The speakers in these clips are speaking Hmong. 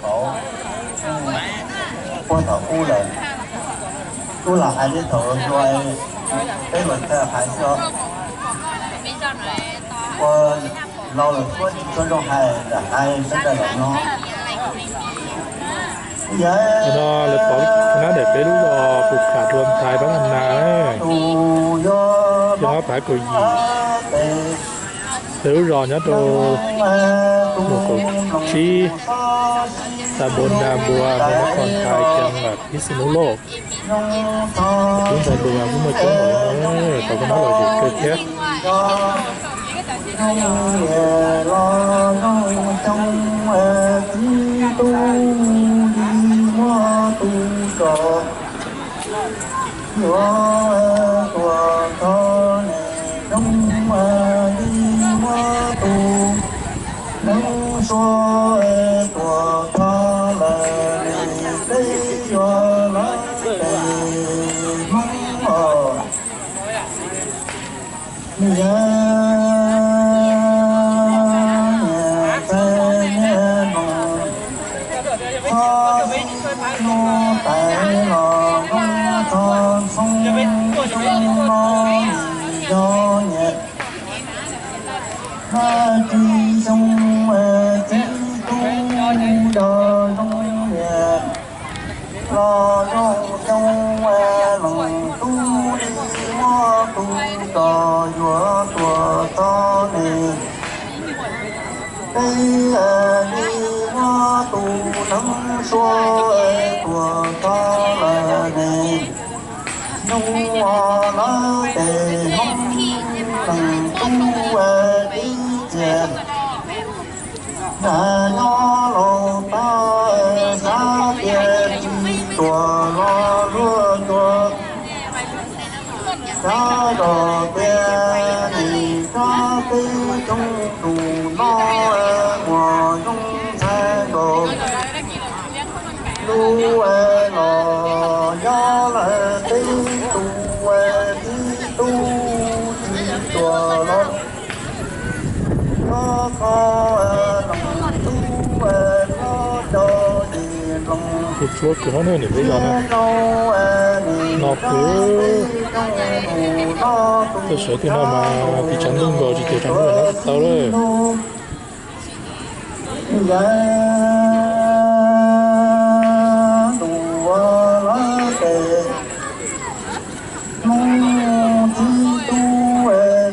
Tau, puag thaum ub lawm, kuj lam hais li thaum hluas, peb hluas txawj hais xwb. Ua laus lawm suab tsis tshua zoo hais, lam hais sawv daws los no. Yog no lawv pov nab ntawm peb lub zos Pus Kham Dua Nthais Pab Nas Nas, xyoo ob phav kaum yim. Peb lub zos nyob rau mus kaum tsib, tas Npua Nas Npua, Npua Nas Khos Nthais, Kiav Lam, Pib Xis Nub Lauj. Tub ntxhais Npua Nas kuj muaj coob npaum li no, tau koj nab lom zem kawg thiab. Los zoo coob txiv tub li muab tus tso, yuav tuaj txog nws zoo li muab tus neeg suav tuaj txog lawm, peb yuav lawv tes Hmoob os. Nws yog niam ntxawm niam laus, txhob sib hlub, tais los zoo txog ntxhoo, xyoo no nws yog niam, tsis xyoo txiv tub, yog zoo niam los zoo xyoo, leej tub li muab tus tso, yuav tuaj txog nws, peb li muab tus neeg suav tuaj txog lawm ne. Zoo lawv tes Hmoob, leej tub tib txiag, nyob laus tag xav tias tsis tuaj los luag tuaj, xav kom tias nws txhob peb rooj tus no, muaj zoo ntxhais nkaus. Lub los yog lawv peb tus txiv tub tsis tuaj los, koj koj leej tub koj cov yim nploos. Kuv tsuav kawg no ne, peb zos no, no kuv tuaj sawv twg no mas tiv tshav ntuj nkaus tsis ces tshav ntuj nyob tsis tau lawm. Yog ntuj lawv tes Hmoob txiv tub,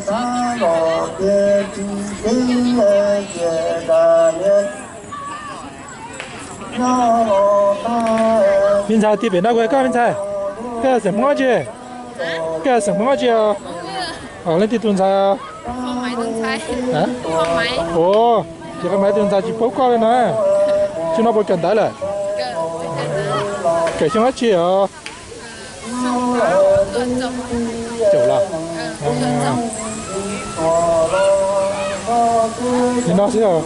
xav kom tias tsis kev cia dab lias. Me ntxhais, tig pem no kuv hais koj me ntxhais, koj xeem Hmoob dab tsi? Koj xeem Hmoob dab tsi? Leej twg tus ntxhais? Ua, ces Qhov Maiv tus ntxhais tsis paub koj li no. Xyoo no puas kawm ntawv lawm? Kawm xyoo dab tsi os? Caum los? Li no xwb os.